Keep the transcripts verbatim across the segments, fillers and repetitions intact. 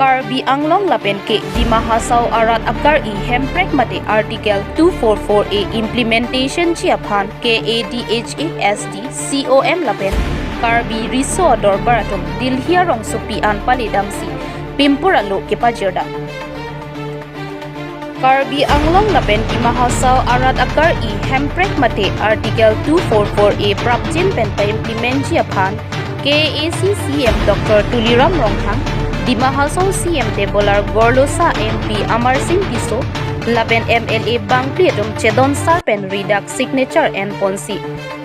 Karbi Anglong lapen ke Dima Hasao arat akari hemprek mate Article two four four A implementation ji aphan K A D H A S D C O M lapen Karbi Riso Adorbar atum Delhi arongsopi an paledamsi pimpur alo kepajirdam. Karbi Anglong lapen Dima Hasao arat akari hemprek mate Article two four four A prapjin pen pa-implement ji aphan K A A C C M Doctor Tuliram Ronghang, Dima Hasao C M Debolal Gorlosa, M P Amarsing Tisso lapen M L A bangphli atum chedonsar pen ridak signature enponsi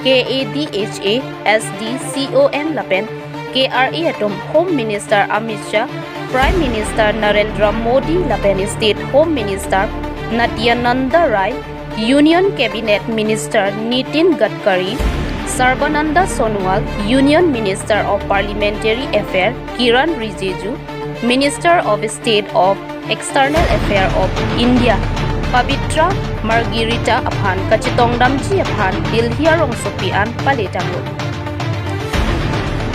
K A D H A S D C O M lapen K R A atum Home Minister Amit Shah, Prime Minister Narendra Modi lapen State Home Minister Nityananda Rai, Union Cabinet Minister Nitin Gadkari, Sarbananda Sonowal, Union Minister of Parliamentary Affairs Kiren Rijiju, Minister of State of External Affairs of India Pabitra Margherita aphan kachetongdamji aphan Delhi arongsopi an paledamlo.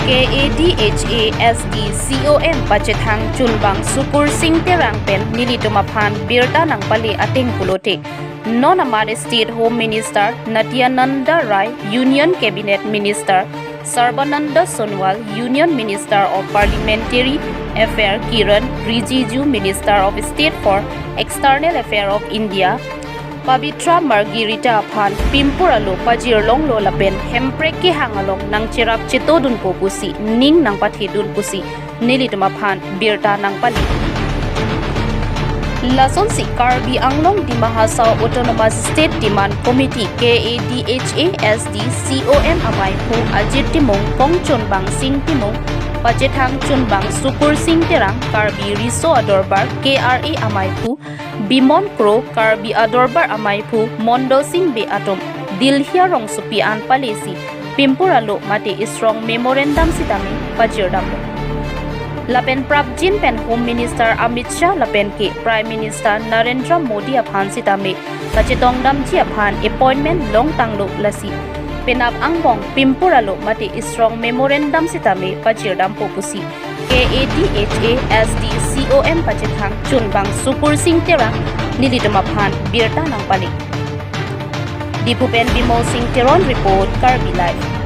K A D H A S D C O M pachethang chunbang Sukursing Terang pen nelitum aphan birta nangpale ateng pulote, non amat State Home Minister Nityananda Rai, Union Cabinet Minister Sarbananda Sonowal, Union Minister of Parliamentary Affairs Kiren Rijiju, Minister of State for External Affairs of India Pabitra Margherita aphan pimpur alo pajirlonglo lapen hemprek kehang along nangcherap chetodunpo pusi, ning nangpathedun pusi nelitum aphan birta nangpale. Lasonsi Karbi Anglong Dima Hasao Autonomous State Demand Committee K A D H A S D C O M amaiphu Ajit Timung, kongchunbang Sing Timung, pachethang chunbang Sukursing Terang, Karbi Riso Adorbar K R A amaiphu Bimon Kro, Karbi Adorbar amaiphu Mondol Sing Bey atum Delhi arongsopi an palesi pimpur alo mate strong memorandum sitame pajirdamlo. Lapen prapjin pen Home Minister Amit Shah lapen ke Prime Minister Narendra Modi aphan sitame kachetongdamji aphan appointment longtanglo, lasi penap angbong pimpur alo mate strong memorandum sitame pajirdampo pusi K A D H A S D C O M pachethang chunbang Sukursing Terang nelitum aphan birta nangpale. Diphu pen Bimol Sing Teron report, Karbi Live.